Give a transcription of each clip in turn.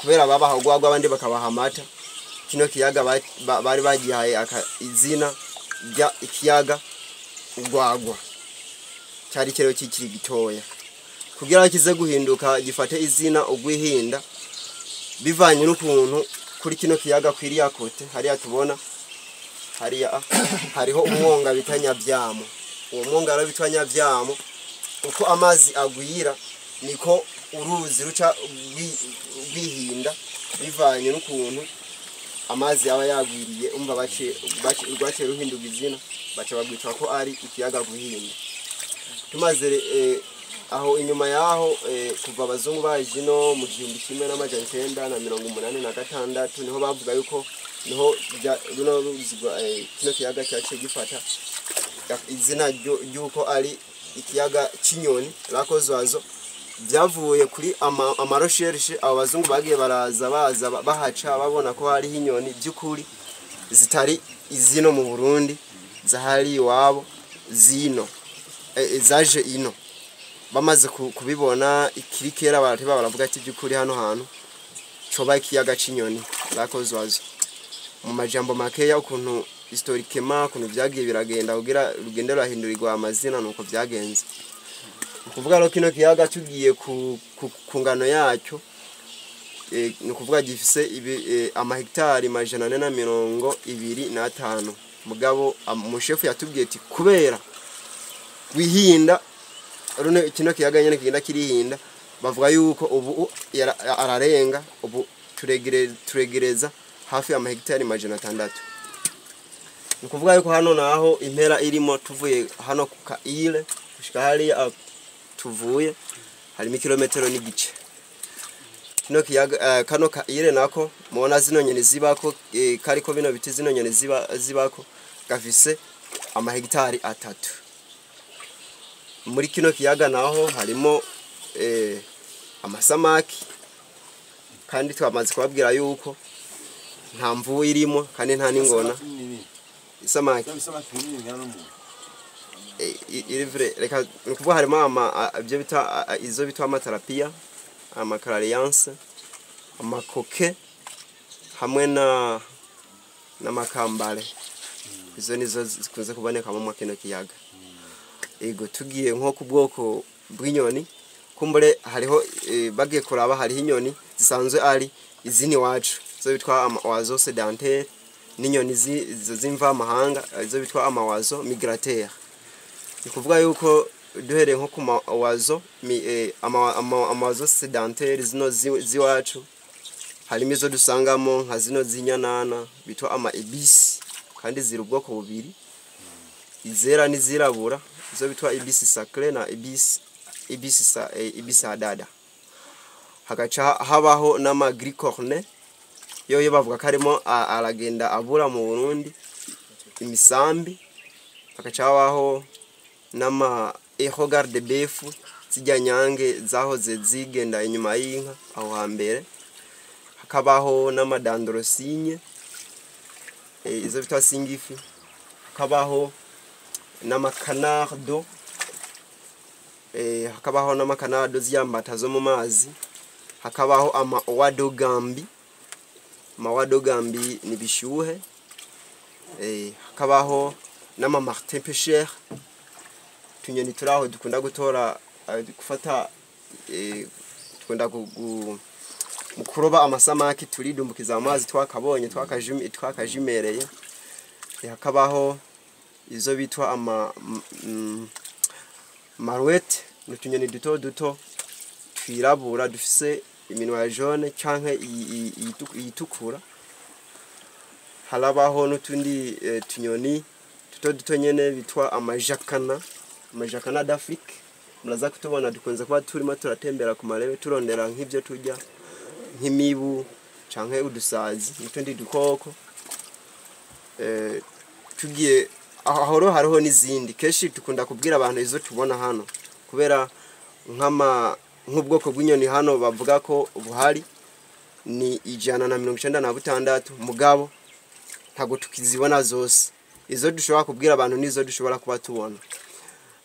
Kubera babaha urwagwa, abandi bakabaha amata, kino kiyaga bari bagihaye izina rya ikiyaga Urwagwa. Cyari kirero kikiri gitoya kugira kize guhinduka gifate izina Ugwihinda, bivanye n'ukuntu kuri kino kiyaga kwiriya côté hariya tubona hariya hariho umwonga bita Nyavyamo. Uwo mwonga rero bitwa Nyavyamo, uko amazi agwira niko uruzi ruca rwihinda, bivanye n'ukuntu amazi aba yagwiriye. Umva, rwaciye ruhinduka izina, baca bagwitwa ko ari ikiyaga Guhinda. Tumaze aho inyuma yaho, kuva abazungu baje ino mu 1986, niho bavuga yuko niho runo ruzi kino kiyaga cyaciye gifata izina ry'uko ari ikiyaga cy'inyoni, Lac aux Oiseaux. Byavuye kuri ama recherches abo bazungu bagiye baraza, baza bahaca babona ko hariho inyoni by'ukuri zitari izino mu Burundi, zahari iwabo zino, zaje ino. Bamaze kubibona ikiri kera, barateba baravuga ati by'ukuri hano hantu coba ikiyaga c'inyoni, Lac aux Oiseaux. Mu majambo makeya, ukuntu historiquement, ukuntu vyagiye biragenda kugira rugende rurahindurirwa amazina, nuko vyagenze. Ni ukuvuga rero kino kiyaga tugiye ku ngano yacyo, ni ukuvuga gifise amahegitari 425. Mugabo umushefu yatubwiye ati kubera wihinda runo kino kiyaga nyene kigenda kirihinda, bavuga yuko ubu ararenga, ubu turegereza hafi y'amahegitari 600. Ni ukuvuga yuko hano naho impera irimo, tuvuye hano ku ka île gushika hariya tuvuye, harimo ikirometero n'igice. Kino kiyaga, kano ka île nako mubona zino nyoni zibako, kariko bino biti zino nyoni zibako, gafise amahegitari 3. Muri kino kiyaga naho harimo amasamaki, kandi twamaze kubabwira yuko nta mvubu irimo kandi nta n'ingona. Isamaki iri vrai, reka ni ukuvuga harimo ibyo bita izo bita amatilapia, amakarariyanse, amakoke hamwe na n'amakambare. Izo nizo zikunze kubonekamo mu kino kiyaga. Ego, tugiye nko ku bwoko bw'inyoni, kumbure hariho, bagiye kuraba hariho inyoni zisanzwe ari izini wacu, zo bitwa ama oiseaux sédentaires, n'inyoni izo z'imvamahanga, izo bitwa ama oiseaux migrateurs. Ni kuvuga yuko duhereye nko ku ma oiseaux ama oiseaux sédentaires, zino z'iwacu, harimo izo dusangamo nka zino z'inyanana bitwa ama ibis, kandi ziri ubwoko bubiri, izera n'izirabura, izo bitwa ibis sacré na ibis hadada. Hagaca habaho n'ama gris corné, yo bavuga ko arimo aragenda abura mu Burundi, imisambi. Hagaca habaho n'ama élorga de bœuf, zijya nyange zahoze zigenda inyuma y'inka aho hambere. Hakabaho n'amadendrocygne, izo bitwa singifi. Hakabaho n'amacanardo, hakabaho n'amacanardo ziyambata zo mu mazi. Hakabaho ama oies de Gambie. Ama oies de Gambie ni bishuhe. Hakabaho n'ama martin pêcheur, tunyoni turaho dukunda gutora, gufata, dukunda mu kuroba amasamaki, turidumbukiza amazi twakabonye, twakajimereye. Hakabaho izo bitwa ama marouette, ni utunyoni duto duto twirabura dufise iminwa ya jaune canke iyitukura. Harabaho n'utundi tunyoni duto duto nyene bitwa amajakana, amajakana d'Afrique. Muraza kutubona, dukunze kuba turimo turatembera ku marebe turondera nk'ivyo turya, nk'imibu canke udusazi n'utundi dukoko. Tugiye aho rero hariho n'izindi. Kenshi dukunda kubwira abantu izo tubona hano, kubera nk'ubwoko bw'inyoni hano bavuga ko buhari ni 196, mugabo ntabwo tukizibona zose. Izo dushobora kubwira abantu nizo dushobora kuba tubona.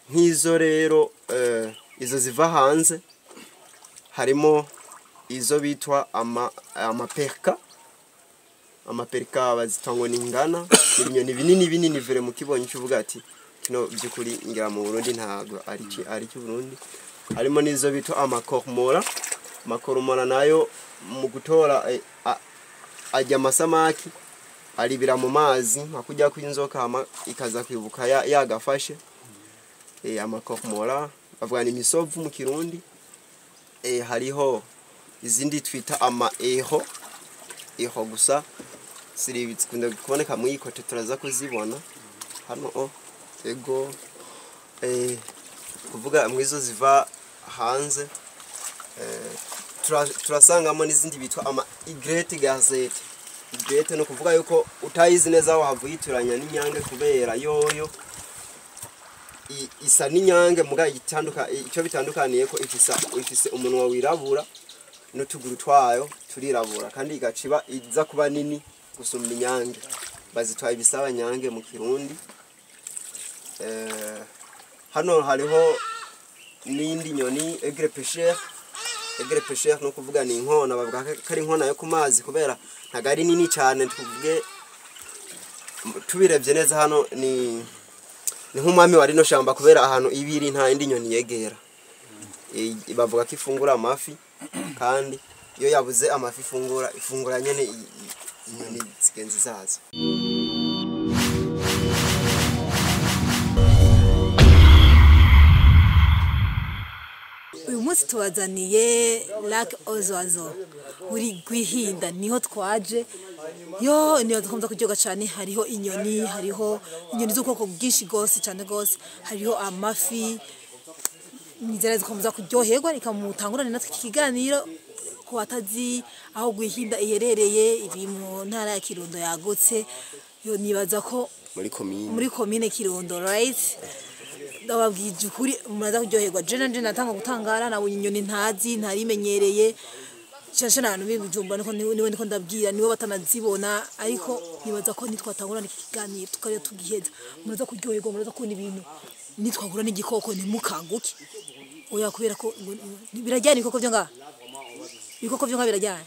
Nk'izo rero, izo ziva hanze, harimo izo bitwa amaperka. Amaperka bazitwa ngo ni ingana, ibinyoni binini binini vere mu kibonye cyuvuga ati kino byukuri ngira mu Burundi ntago ari ki ari cy'u Burundi. Harimo n'izo bitwa amakormora. Amakormora nayo mu gutora ajya amasamaki aribira mu mazi nka kujya kw'inzoka ikaza kwibuka yagafashe. Amakormora bavuga ni imisovu mu Kirundi. Hariho izindi twita ama eho eho gusa ziri zikunda kuboneka mu ikote, turaza kuzibona hano o ego. Kuvuga mwizo ziva hanze, turasangamo n'izindi bitwa ama aigrette gazette. Aigrette no kuvuga yuko utayizi neza aho havuyituranya n'inyange, kubera yoyo isa n'inyange muga itanduka. Icyo bitandukaniye ko ifise umunwa wirabura n'utuguru twayo turirabura, kandi igaciba iza kuba nini gusumba inyange. Bazitwaye ibisaba nyange mu Kirundi. Hano hariho n'indi nyoni aigle pêcheur. Aigle pêcheur no kuvuga ni inkona, bavuga ko ari inkona yo ku mazi kubera ntago ari nini cyane. Tuvuge tubirebye neza hano ni nk'umwami wa rino shamba, kubera ahantu ibiri nta indi nyoni yegera. Bavuga ko ifungura amafi, kandi iyo yabuze amafi ifungura nyene inyoni zigenzi zazo. Uyu munsi tubazaniye Lac aux Oiseaux muri Rwihinda, niho twaje. Yo niho dukunze kuryoga cyane. Hariho inyoni, hariho inyoni z'ubwoko bwinshi gose cyane gose, hariho amafi. Nizera zikomeza kuryoherwa. Reka mutangurane natwe iki kiganiro. Ku batazi aho Rwihinda iherereye, iri mu ntara ya Kirundo yagutse. Yo nibaza ko muri komine, muri komine Kirundo, right? Ndababwije ukuri muraza kuryoherwa. Je nanje natanga gutangara, nabonye inyoni ntazi, ntarimenyereye cyane abantu b'Ibujumbura, niko niwe ndiko ndabwira nibo batanazibona. Ariko nibaza ko nitwatangurana iki kiganiro tukarya tugiheza, muraza kuryoherwa, muraza kubona ibintu. Nitwahura n'igikoko ntimukanguke, oya, kubera ko birajyana. Ibikoko byo ngaha, ibikoko byo ngaha birajyana,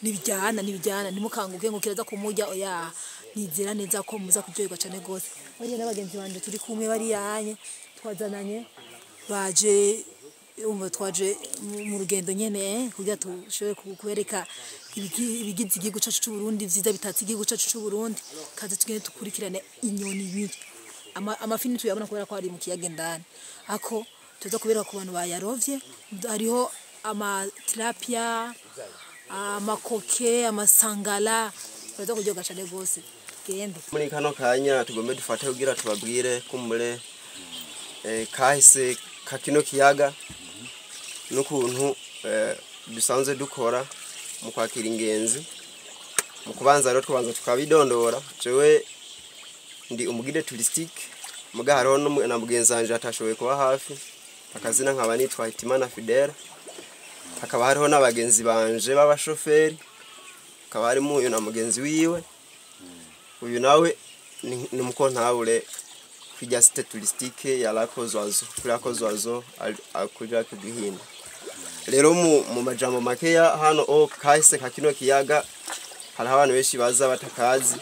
nibijyana nibijyana, ntimukanguke ngo kiraza kumurya, oya. Nizera neza ko muza kuryoherwa cyane gose. Bariya n'abagenzi banje turi kumwe, bariyanye twazananye, baje umva twaje mu rugendo nyene kugira tushobore kubereka ibigize igihugu cacu c'u Burundi, vyiza bitatse igihugu cacu c'u Burundi. Kaze tugende dukurikirane inyoni nyinshi. Amafi ntituyabona kubera ko ari mu kiyaga indani, ako tuza kubereka ku bantu bayarovye. Hariho amatilapia, amakoke, amasangala, turaza kuryoga cane gose. Gende muri kano kanya tugombe dufate kugira tubabwire kumbure kahise ka kino kiyaga n'ukuntu dusanzwe dukora mu kwakira ingenzi. Mu kubanza rero tubanza tukabidondora. Jewe ndi umuguide touristique, muga hariho na mugenzi wanje atashoboye kuba hafi, akazina nkaba nitwa Hitimana Fidele. Hakaba hariho n'abagenzi banje b'abashoferi, hakaba harimo uyu na mugenzi wiwe. Uyu nawe ni umukontabure kw'irya site touristique ya Lac aux Oiseaux, kuri Lac aux Oiseaux kuri Lac Rwihinda. Rero mu majambo makeya, hano o kahise ka kino kiyaga, hariho abantu benshi baza batakazi.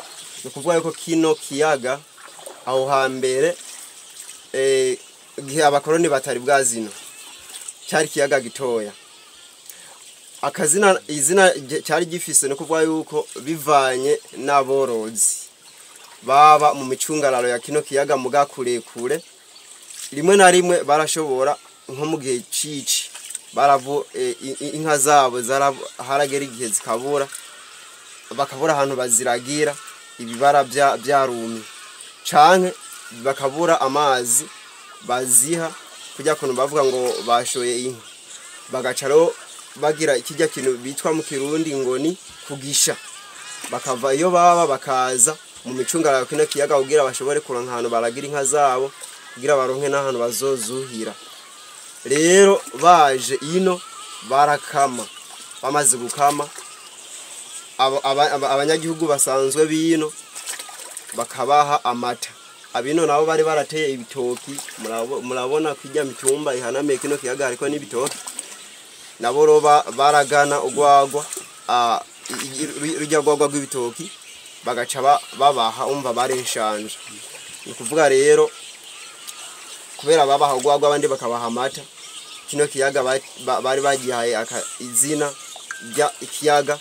Ni ukuvuga yuko kino kiyaga aho hambere, igihe abakoroni batari bwazino, cyari ikiyaga gitoya. Akazina, izina cyari gifise, no kuvuga yuko bivanye n'aborozi baba mu micungararo ya kino kiyaga muga kurekure, rimwe na rimwe barashobora nko mu gihe cici baravu inka zabo haragera igihe zikabura, bakabura ahantu baziragira, ibibara byarumye, canke bakabura amazi baziha, kujya kuntu bavuga ngo bashoye inka, bagaca rero bagira ikijya kintu bitwa mu Kirundi ngo ni kugisha, bakava iyo baba bakaza mu micungararo kino kiyaga kugira bashobore kuronka ahantu baragira inka zabo, kugira baronke n'ahantu bazozuhira. Rero baje ino barakama, bamaze gukama abanyagihugu basanzwe bino bakabaha amata. Abino nabo bari barateye ibitoki, murabona kwirya mitumba ihanamiye kino kiyaga hariko n'ibitoki. Nabo rero baragana urwagwa, rujya rwagwa rw'ibitoki, bagaca babaha. Umva, barenshanje. Ni ukuvuga rero, kubera babaha urwagwa, abandi bakabaha amata, kino kiyaga bari bagihaye izina rya ikiyaga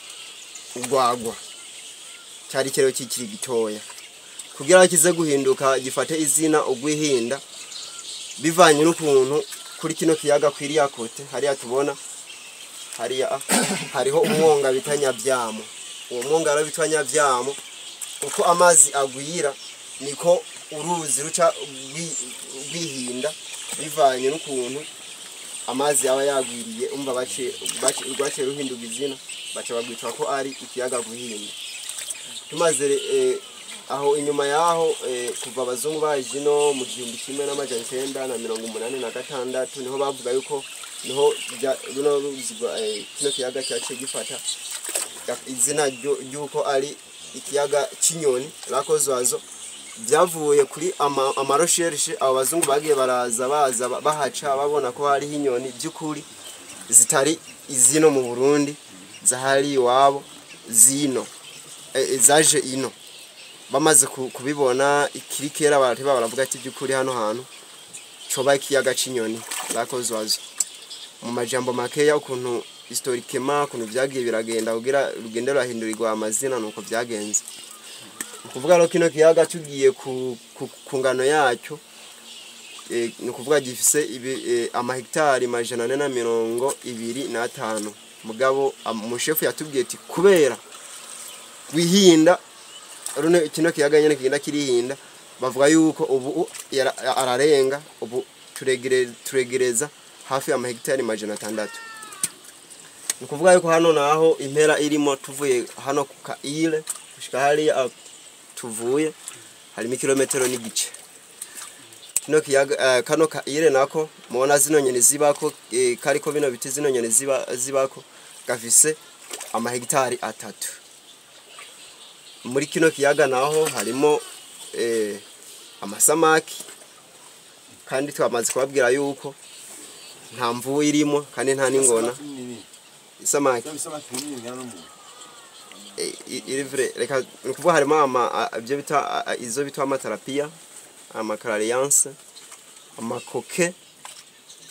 Urwagwa. Cyari kirero kikiri gitoya, kugira kize guhinduka gifate izina Ugwihinda, bivanye n'ukuntu kuri kino kiyaga kwiriya côté hariya tubona hariya hariho umwonga bita Nyabyamo. Uwo mwonga rero bitwa Nyabyamo, uko amazi agwira niko uruzi ruca rwihinda, bivanye n'ukuntu amazi aba yagwiriye. Umva, rwaciye ruhinduka izina, baca bagwitwa ko ari ikiyaga Guhinda. Tumaze aho inyuma yaho, kuva abazungu baje ino mu 1986, niho bavuga yuko niho runo ruzi kino kiyaga cyaciye gifata izina ry'uko ari ikiyaga cy'inyoni, Lac aux Oiseaux. Byavuye kuri ama recherches abo bazungu bagiye baraza, baza bahaca, babona ko hariho inyoni by'ukuri zitari izino mu Burundi, zahari iwabo zino, zaje ino. Bamaze kubibona ikiri kera, barateba baravuga ati by'ukuri hano hantu coba ikiyaga c'inyoni, Lac aux Oiseaux. Mu majambo makeya, ukuntu historiquement, ukuntu vyagiye biragenda kugira rugende rurahindurirwa amazina, nuko vyagenze. Ni ukuvuga rero kino kiyaga, tugiye ku ngano yacyo, ni ukuvuga gifise amahegitari 425. Mugabo umushefu yatubwiye ati kubera wihinda runo kino kiyaga nyene kigenda kirihinda, bavuga yuko ubu ararenga, ubu turegereza hafi amahegitari 600. Ni ukuvuga yuko hano naho impera irimo, tuvuye hano ku ka île gushika hariya tuvuye, harimo ikirometero n'igice. Kino kiyaga, kano ka île nako mubona zino nyoni zibako, kariko bino biti zino nyoni zibako, gafise amahegitari 3. Muri kino kiyaga naho harimo amasamaki, kandi twamaze kubabwira yuko nta mvubu irimo kandi nta n'ingona. Isamaki iri vrai, reka, ni ukuvuga harimo ibyo bita izo bitwa amatilapia, amakarariyanse, amakoke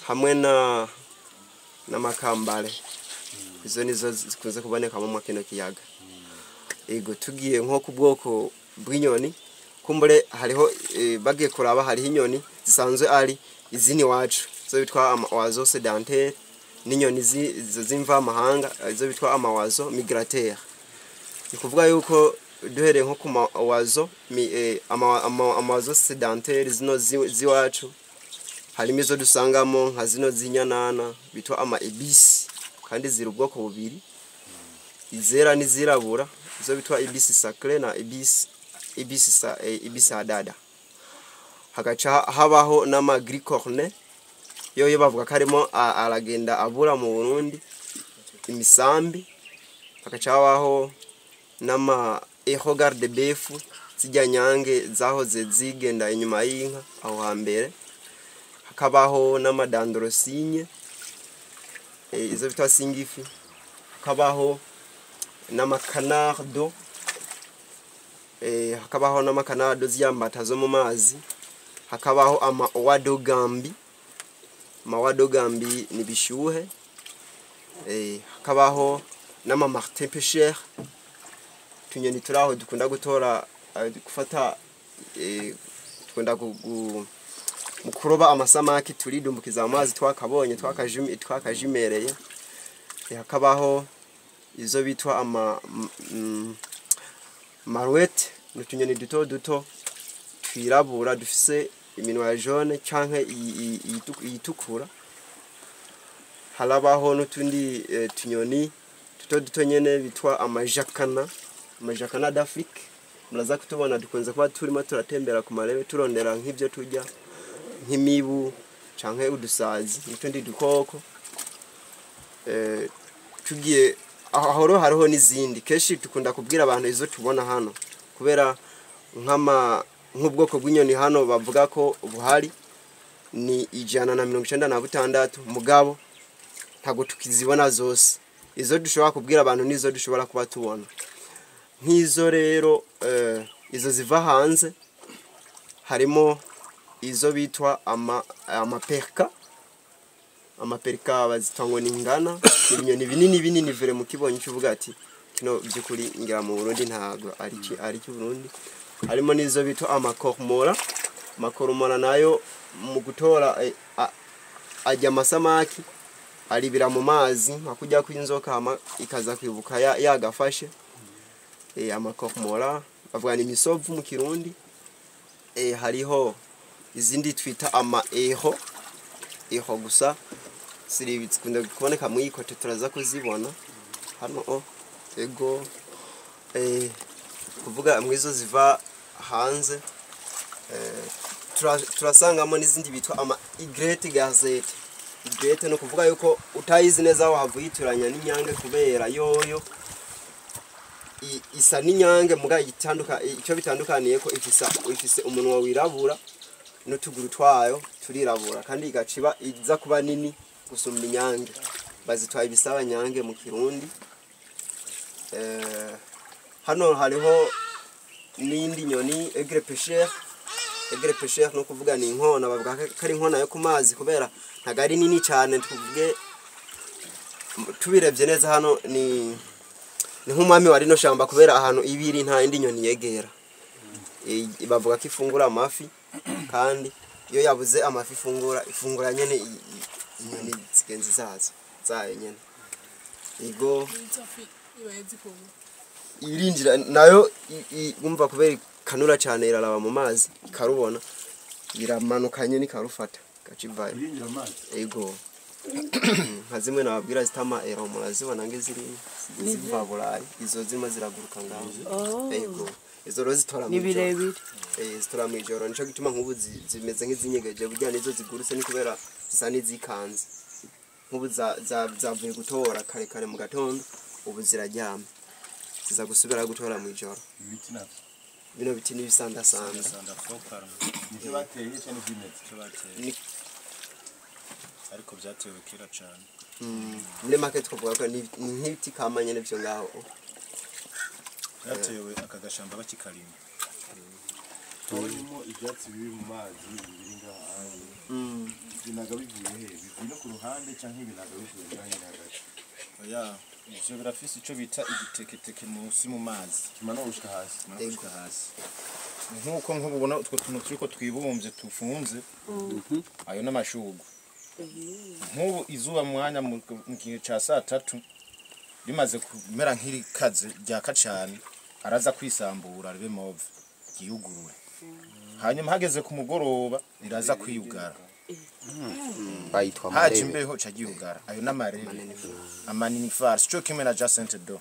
hamwe na n'amakambare. Izo nizo zikunze kubonekamo mu kino kiyaga. Ego, tugiye nko ku bwoko bw'inyoni, kumbure hariho, bagiye kuraba, hariho inyoni zisanzwe ari izini wacu, zo bitwa ama oiseaux sédentaires, n'inyoni izo z'imvamahanga, izo bitwa ama oiseaux migrateurs. Ni kuvuga yuko duhereye nko ku ma oiseaux ama oiseaux sédentaires, zino ziwacu, harimo izo dusangamo nka zino z'inyanana bitwa ama ibis, kandi ziri ubwoko bubiri, izera n'izirabura, izo bitwa ibis sacré na ibis hadada. Hagaca habaho n'ama gris corné, yoyo bavuga ko arimo aragenda abura mu Burundi, imisambi. Hagaca habaho n'ama élorard de bœuf, zijya nyange zahoze zigenda inyuma y'inka aho hambere. Hakabaho n'amadendrocygne, izo bitwa singifi. Hakabaho n'amacanardo, hakabaho n'amacanardo, ziriya mbata zo mu mazi. Hakabaho ama oies de Gambie. Ama oies de Gambie ni bishuhe. Hakabaho n'ama martin pêcheur, tunyoni turi aho dukunda gutora, gufata, dukunda mu kuroba amasamaki, turidumbukiza mu mazi, twakabonye, twakajimereye. Hakabaho izo bitwa ama marouette, ni utunyoni duto duto twirabura dufise iminwa ya jaune canke iyitukura. Harabaho n'utundi tunyoni duto duto nyene bitwa amajakana, amajakana d'Afrique. Muraza kutubona, dukunze kuba turimo turatembera ku marebe, turondera nk'ivyo turya, nk'imibu canke udusazi n'utundi dukoko. Tugiye aho rero, hariho n'izindi. Kenshi dukunda kubwira abantu izo tubona hano, kubera nk'ubwoko bw'inyoni hano bavuga ko buhari ni 196, mugabo nta Ntabwo tukizibona zose. Izo dushobora kubwira abantu nizo dushobora kuba tubona. Nk'izo rero izo ziva hanze, harimo izo bitwa amaperka. Amaperka bazitwa ngo ni ingana, ni ibinyoni binini binini vere mu kibonye cyuvuga ati kino byukuri ngira mu Burundi ntago ari cyo Burundi. Harimo n'izo bitwa amakormora. Amakormora nayo mu gutora ajya amasamaki aribira mu mazi nka kujya kw'inzoka, hama ikaza kwibuka yagafashe. Amakormora bavuga ni imisovu mu Kirundi. Hariho izindi twita ama eho eho, gusa ziri zikunda kuboneka mu ikote, turaza kuzibona hano. O ego, kuvuga mwizo ziva hanze, turasangamo n'izindi bitwa ama aigrette gazette. Aigrette no kuvuga yuko utayizi neza aho havuyituranya n'inyange, kubera yoyo isa n'inyange, muga itanduka icyo bitandukaniye ko ifise umunwa wirabura n'utuguru twayo turirabura, kandi igaciba iza kuba nini gusumba inyange. Bazitwaye ibisaba nyange mu Kirundi. Hano hariho n'indi nyoni aigle pêcheur. Aigle pêcheur no kuvuga ni inkona, bavuga ko ari inkona yo ku mazi kubera ntago ari nini cyane. Tuvuge tubirebye neza, hano ni nk'umwami wa rino shamba, kubera ahantu ibiri nta yindi nyoni yegera. Bavuga ko ifungura amafi, kandi iyo yabuze amafi ifungura nyene inyoni zigenzi zazo zayo nyene. Igo irinjira nayo umva, kubera ikanura cyane, iraraba mu mazi ikarubona, iramanuka nyene ikarufata igaca ivayo. Irinjira amazi? Ego, nka zimwe nababwira zitama ero, murazibona nge ziri ziva Burayi, izo zirimo ziraguruka ngaho. Ego, izo rero zitora Ni mw'ijoro. birebire. Zitora mw'ijoro, nico gituma nk'ubu zimeze nk'izinyegeje. Burya nizo zigurutse ni kubera zisa n'izikanze. Nk'ubu zavuye gutora kare kare mu gatondo, ubu ziraryama, ziza gusubira gutora mw'ijoro. Ibiti navyo? Bino biti n'ibisandasanda. Nivyo bateye canke ivyimeza? Icyo bateye. Ariko byatewe kera cyane. Muri make twavuga ko ni nk'ibiti kama nyene vyo ngaho. Byatewe aka gashamba bakikarima. Tubonemo ibyatsi biri mu mazi biri ngaha. Binaga bivuye he? Bivuye no ku ruhande canke binaga bivuye ngaha nyene hagati? Oya, ivyo birafise ico bita igiteketeke munsi mu mazi. Kimanuka gushika hasi? Kimanuka gushika hasi. Ni nk'uko nk'ubu ubona utwo tuntu turiko twibumbye tufunze, ayo n'amashurwe. Nk'ubu izuba mu mwanya mu gihe ca 3:00 rimaze kumera nk'irikaze ryaka cane, araza kwisambura ribe mauve, ryiyugurure. Hanyuma hageze ku mugoroba riraza kwiyugara. Bayitwa Haje amarebe. Imbeho ca ryiyugara. Ayo n'amarebe, amanénuphars, co kimwe na jacinthe d'eau.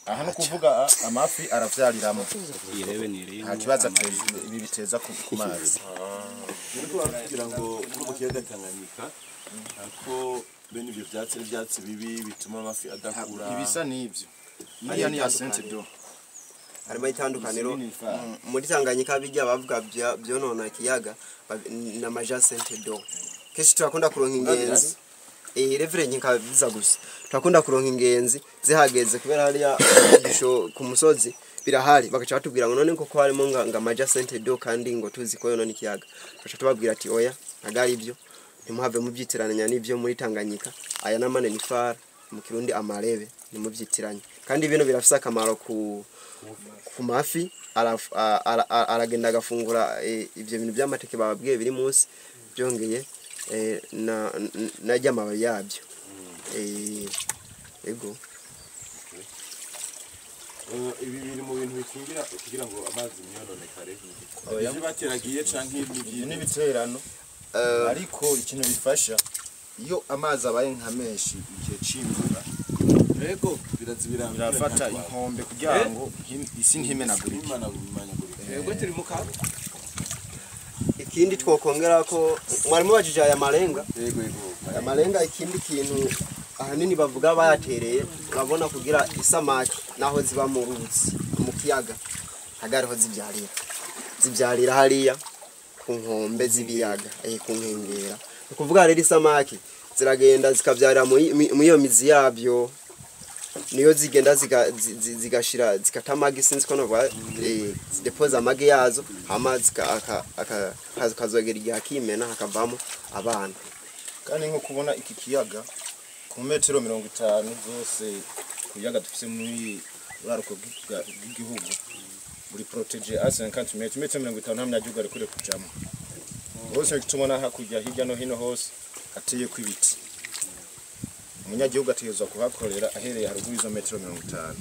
Aha no kuvuga amafi aravyariramwo. Irebe ni rimwe. Nta kibazo ibi biteza ku mazi. Ariko baratubwira ngo nko mu kiyaga Tanganyika ko bene ivyo vyatsi ari ivyatsi bibi bituma amafi adakura. Ibisa n'ivyo, iriya ni jacinthe d'eau. Harimo itandukaniro. Izi ni far. Muri Tanganyika bijya bavuga byonona ikiyaga na majacinthe d'eau. Kenshi turakunda kuronka ingenzi, revere nkeka biza gusa turakunda kuronka ingenzi zihageze, kubera hariya gisho ku musozi birahari, bagaca batubwira ngo none koko harimo nga majacinthe d'eau kandi ngo tuzi ko yonona ikiyaga. Tugaca tubabwira ati oya, ntago ari byo, ntimuhave mubyitiranya n'ibyo muri Tanganyika. Aya n'amanénuphars, mu Kirundi amarebe, ntimubyitiranye. Kandi bino birafise akamaro ku mafi, aragenda agafungura ivyo bintu by'amateke bababwiye biri munsi, byongeye narya amababi yabyo. Ego. Ibi biri mu bintu bikingira kugira ngo amazi ntiyononekare, ivyo bateragiye canke Ibi n'ibindi? N'ibiterano, ariko ikintu bifasha iyo amazi abaye nka menshi igihe c'imvura, Yego, birazibira. Birafata inkombe kugira ngo isi ntimenagurike. Ntimenagurike. Yego, turi mu kaga. Ikindi twokongera ko mwari mubajije aya marenga. Yego. Aya marenga, ikindi kintu ahanini bavuga bayatereye, urabona kugira isamaki naho ziba mu ruzi, mu kiyaga, ntago ariho zibyarira. Zibyarira hariya ku nkombe z'ibiyaga, ku nkengera. Ni ukuvuga rero isamaki Ziragenda zikavyarira muri iyo mizi yabyo, niyo zigenda zigashira, zikata amagi, sinzi ko novuga, zidepoza amagi yazo, hama kazogera igihe akimena hakavamo abana. Kandi nko kubona iki kiyaga ku metero 50 zose ku biyaga dufise muri buraruko bw'igihugu buri protégé à 50 mètres, metero 50 nta munyagihugu arekure kujamo hose. Tubona hakurya hirya no hino hose hateyeko ibiti, umunyagihugu ategerezwa kuhakorera ahereye haruguru y'izo metero 50.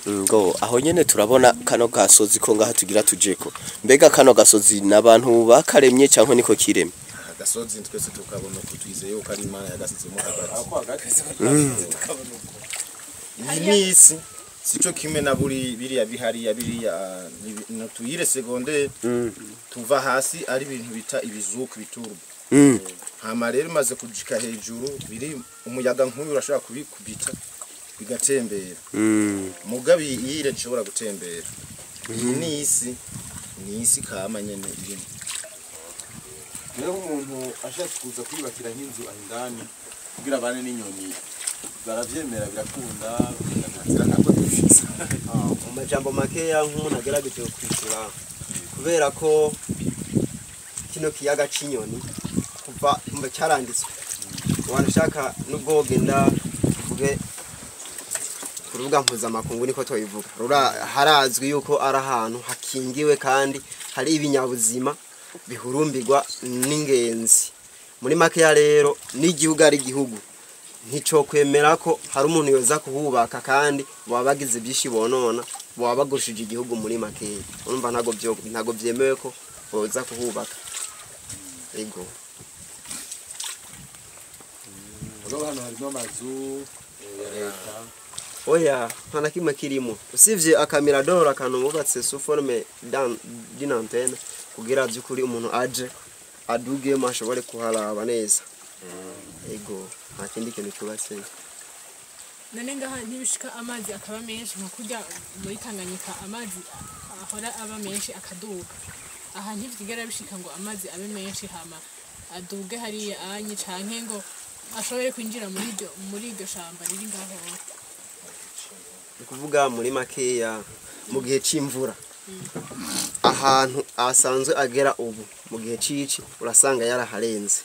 Ngo aho nyene turabona kano gasozi ko ngaha tugira tujeko. Mbega kano gasozi n'abantu bakaremye canke niko kiremye? Agasozi twese tukabona ko twizeye yuko ari Imana yagasizemo hagati. Iyi ni isi, sico kimwe na buri biriya bihariya biriya tuyire secondaire. Tuva hasi ari ibintu bita ibizuku biturwa. Hama rero imaze kujika hejuru, biri umuyaga nk'uyu urashobora kubikubita bigatembera. Mugabe iyire nshobora gutembera. Iyi ni isi, ni isi kama nyene irimo. Rero umuntu ashatse kuza kwiyubakira nk'inzu aho indani kugira abane n'inyoni, baravyemera, birakunda, nta ntabwo dufise? Mu majambo makeya, nk'umuntu agerageje kwishyura, kubera ko kino kiyaga c'inyoni kuva umva cyaranditswe, wanashaka nubwo wogenda tuvuge ku rubuga mpuzamakungu, niko twabivuga, harazwi yuko ari ahantu hakingiwe kandi hari ibinyabuzima bihurumbirwa n'ingenzi. Muri makeya rero, n'igihugu ari igihugu nticokwemera ko hari umuntu yoza kuhubaka, kandi baba bagize byinshi bonona, baba bagushije igihugu. Muri makeya urumva ntago byemewe ko boza kuhubaka, ego. Mugabo hano harimo amazu ya leta? Oya, nta na kimwe kirimo usibye akamiradoro, akantu bubatse sous forme d'une antenne kugira by'ukuri umuntu aje adugemo ashobore kuharaba neza, ego. Nta kindi kintu cyubatse. None ngaha ntibishika amazi akaba menshi nka kurya muri Tanganyika amazi ahora aba menshi akaduga? Aha ntivyigera bishika ngo amazi abe menshi hama aduge hariya anyi, canke ngo ashobore kwinjira muri iryo shamba riri ngaho? Ni ukuvuga muri makeya, mu gihe c'imvura, ahantu asanzwe agera ubu, mu gihe c'ici urasanga yaraharenze.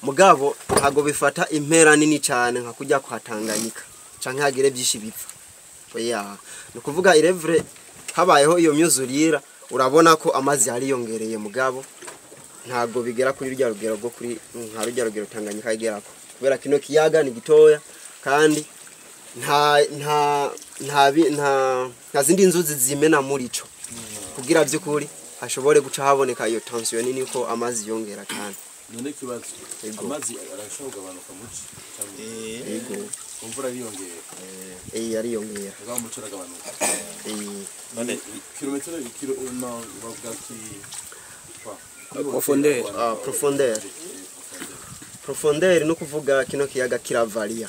Mugabo ntago bifata impera nini cyane nka kujya kwa Tanganyika canke hagire byinshi bipfa, oya. Ni ukuvuga irevure habayeho iyo myuzurira, urabona ko amazi yariyongereye, mugabo ntago bigera kuri rurya rugero rwo kuri nka rurya rugero Tanganyika igerako, kubera kino kiyaga ni gitoya kandi nta zindi nzuzi zimena muri ico kugira by'ukuri hashobore guca haboneka iyo tension nini ko amazi yongera kandi. None ikibazo, Ego. amazi arashobora kugabanuka muci? Ego. Imvura ariyongera? Eh, ariyongera. Mugabo umuco uragabanuka? Eh. None kilometero kilo no bavuga ati Profondeur. Ah, profondeur. Profondeur no kuvuga kino kiyaga kiravaria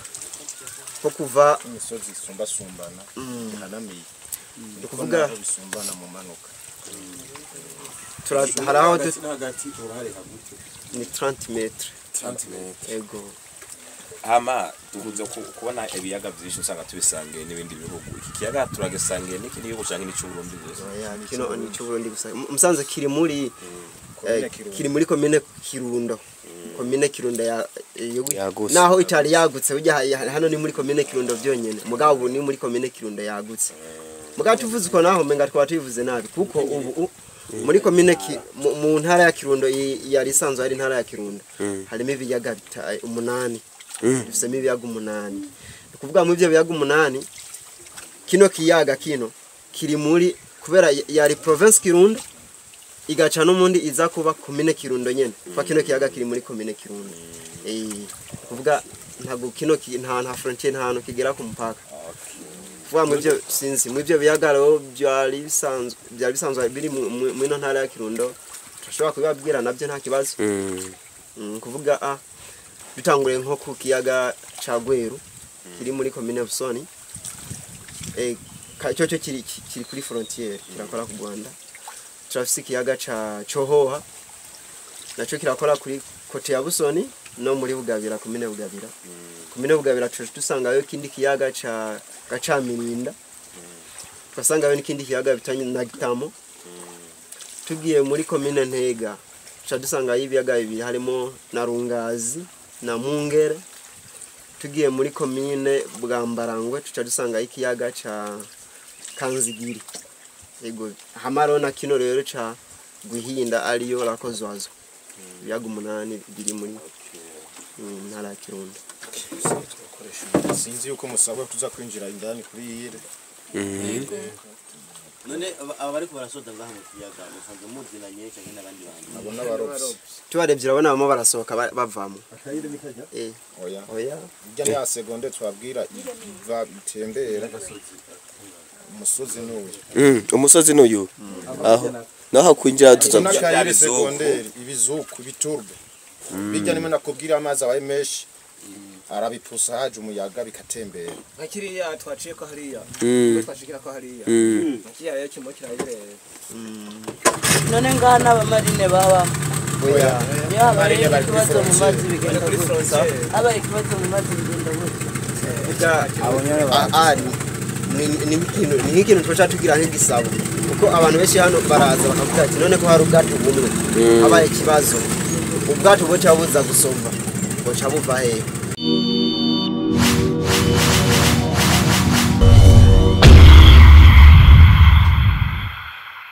ko kuva Imisozi isumbasumbana ihanamiye. Ni kuvuga naho bisumbana mu manuka. Hari aho Hagati na hagati urahareka gute? Ni 30 mètres. 30 metres. Ego. Hama dukunze kubona ibiyaga byinshi usanga tubisangiye n'ibindi bihugu. Iki kiyaga turagisangiye n'ikindi gihugu canke n'ic'Uburundi gusa? Oya, kino ni c'Uburundi gusa. Musanze kiri muri Komine Kirundo. Kiri muri komine Kirundo, komine Kirundo ya Yagutse. Naho itari yagutse ujya hano ni muri komine Kirundo byonyene, mugabo ubu ni muri komine Kirundo yagutse. Mugabo tuvuze uko naho menga twaba tubivuze nabi, kuko ubu muri komine mu ntara ya Kirundo, yari isanzwe ari intara ya Kirundo, harimo ibiyaga 8. Dufisemo ibiyaga 8. Ni ukuvuga muri ibyo biyaga 8, kino kiyaga kino kiri muri, kubera yari province Kirundo, igaca n'umundi iza kuba komine Kirundo nyene, kuko kino kiyaga kiri muri komine Kirundo. Kuvuga ntabwo kino nta frontière, nta hantu kigera ku mupaka. Kuvuga mu byo sinzi, mu byo biyaga rero byari bisanzwe biri mu ino ntara ya Kirundo, turashobora kubibabwira nabyo, nta kibazo. Kuvuga bitanguriye nko ku kiyaga ca Gweru kiri muri komine Busoni, cyo kiri kuri frontière, kirakora ku Rwanda. Turafise ikiyaga ca Cohoha, naco kirakora kuri côté ya Busoni. no muri Bugabira, komine Bugabira. Komine Bugabira tuca dusangayo ikindi kiyaga ca Gacamirinda, tugasangayo n'ikindi kiyaga bita na Gitamo. Tugiye muri komine Ntega tuca dusangayo ibiyaga bibiri, harimo na Rungazi na Mungere. Tugiye muri komine Bwambarangwe tuca dusangayo ikiyaga ca Kanzigiri. Ego hamaro na kino rero ca Guhinda ariyo Rakozwazo. Ibiyaga 8 biri muri ntara ya Kirundo. Sinzi yuko musabwa tuza kwinjira indani kuri yire. None aba bariko barasoda ngaha mu kiyaga musanzwe muzinanye canke n'abandi bantu? Abo n'abarovyi. Tubarebye urabona bamwe barasohoka bavamo. Oya. Oya. Irya ni ya segonde twabwira iva itembera. Umusozi n'uyu. Umusozi n'uyu. Aho. Naho kwinjira tuza. N'akayire segonderi ibizuku ibiturbe. Bijya nimwe nakubwira amazi abaye menshi arabipusa haje umuyaga bikatembera. Nka kiriya twaciye ko hariya. Twashikira ko hariya. Kiriya rero kirimo kirayerera. None ngaha n'abamarine baba. Oya. Iyo habaye Marine bari kuri ikibazo mu mazi frontiere. bigenda gutya. Habaye ikibazo mu mazi bigenda gutya. Ni nk'ikintu twaca tugira nk'igisabo, kuko abantu benshi hano baraza bakavuga ati none ko hari ubwato bumwe, habaye ikibazo ubwato buca buza gusomba buca buva hehe?